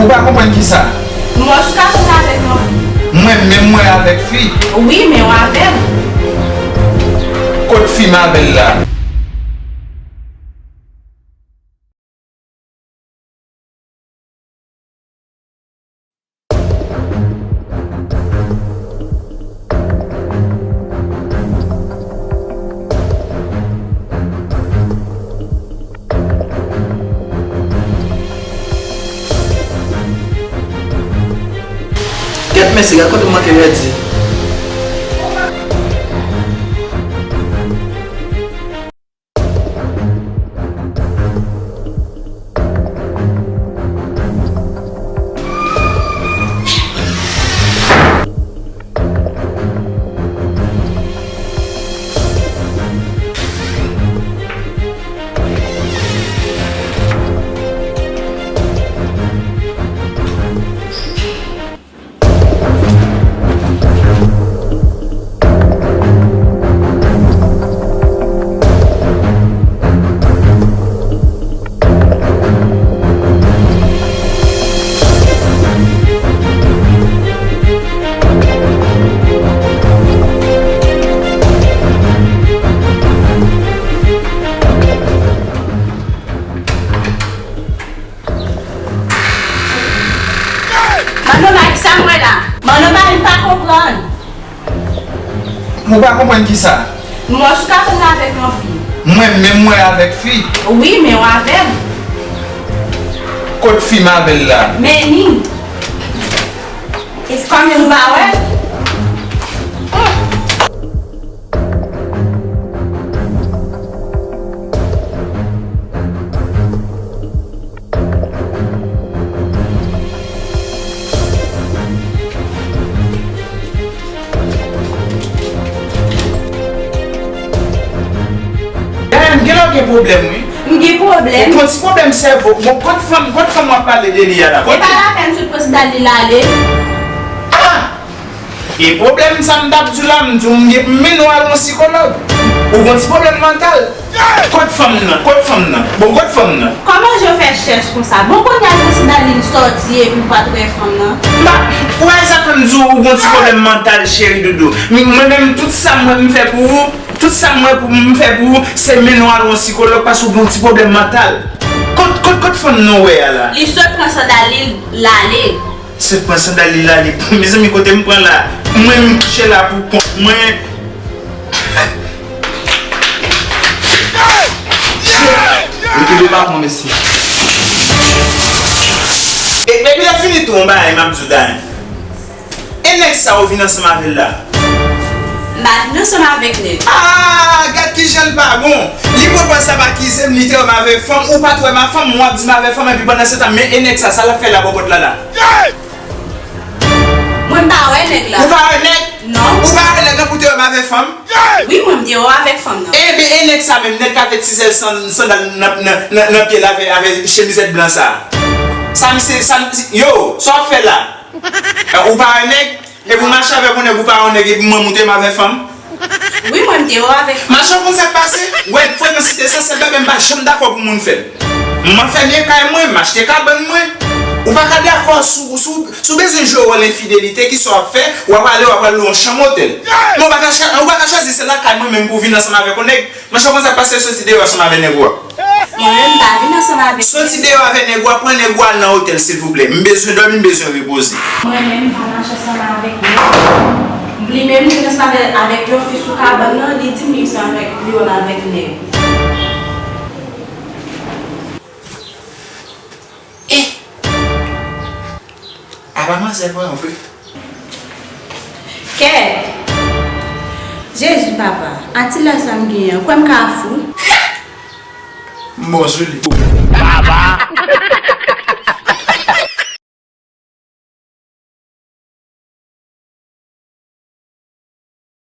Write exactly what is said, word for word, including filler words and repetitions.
Ou pa konprann kisa? M wè w sou kabann avèk yon fi. Mwen menm mwen avèk fi? Wi, men w avè l. Kot fi m avè l la? Gad mesye, gad kote m manke pèdi. Manno Mari, sa m wè la? Manno Mari, m pa konprann. Ou pa konprann kisa? M wè w sou kabann avèk yon fi. Mwen menm mwen avèk fi? Wi, men w avè l. Kot fi m avè l la? Men ni. Èske ou pa wè? Dayè, m genlè w gen pwoblèm, wi. M gen pwoblèm? Ou gon ti pwoblèm sèvo. Bon, kot fanm, kot fanm w ap pale de li a la? E pa lapèn, sot pran sandal li l ale. Ah! E pwoblèm sa m t ap di w la, m di w m gen, m mennen w al yon sikològ. Ou gon ti pwoblèm mantal. Kot fanm nan? Kot fanm nan? Bon, kot fanm nan? Kòman Jean fè chèch konsa? Bon, kounye a se Dalil sòti epi w pa t wè fanm nan? M pa, ou wè sa fè m di w ou gon ti pwoblèm mantal, cheri doudou. M, mwen menm, tout sa m wè m fè pou ou, tout sa m wè pou m fè pou ou, se mennen w al yon sikològ paske w gon ti pwoblèm mantal. Kot, kot, kot fanm nan w wè a la? Li sot pran sandal li, l ale. Sot pran sandal li l ale. Mezanmi, kote m pran la? Mwen m kouche la pou kont mwen. Li kenbe pa pran, mesye. E, epi lè fini tou, yon bagay m ap di w, Dany. E nèg sa ou vin ansanm avè l la? M pa vin ansanm avèk nèg. Ah, gad kijan l pa bon. Li pran pòz sa ap akize m, li te wè m avèk fanm, ou pa t wè m ak fanm, w ap di m avèk fanm, epi pandan se tan, men e nèg sa, sa l ap fè la bò pòt la la? Mwen m pa wè nèg la. Ou pa wè nèg? Non. Ou pa wè nèg la pou te wè m avèk fanm? Wi, mwen m te wè w avèk fanm nan. Enben, e nèg sa menm, nèg k avèk ti sèl san-, sandal nan, nan, nan, nan pye l avè, avè chemizèt blan sa. Sa misye, sa misye, yo, sa w ap fè la? Ou pa wè nèg? Epi w mache avèk yon nèg, ou pa wè yon nèg, epi mwen m ou te wè m avèk fanm? Wi, mwen m te wè w avèk fanm. Mache w konn sa k pase? Wè, frekansite sa, sèl bagay m pa janm dakò pou moun fè l. M anfèmen kay mwen, m achte kabann mwen. Ou pa ka dakò sou, sou, sou bezwen jwe wòl enfidelite, kisa w ap fè? W ap ale, w ap al lwe yon chanm otèl. Men w pa ka cha-, ou pa ka chwazi se lakay mwen menm pou w vin ansanm avèk yon nèg. Monchè, konn sa k pase, soti deyò ansanm avè nèg ou a. Mwen menm, m pa vin ansanm avèk nèg. Soti deyò avè nèg ou a, pran nèg ou al nan otèl, silvouplè. M bezwen dòmi, m bezwen repoze. Mwen menm, m pa mache ansanm avèk nèg. Li menm, li vin ansanm avè, avèk yon fi sou kabann nan, li di m li se avèk, li wè m avèk nèg. Eh! Apa manzè pran vre? Kèt! Jezi papa, a ti lè sa m genyen an, kwè m ka fou? M bon sou li. Papa,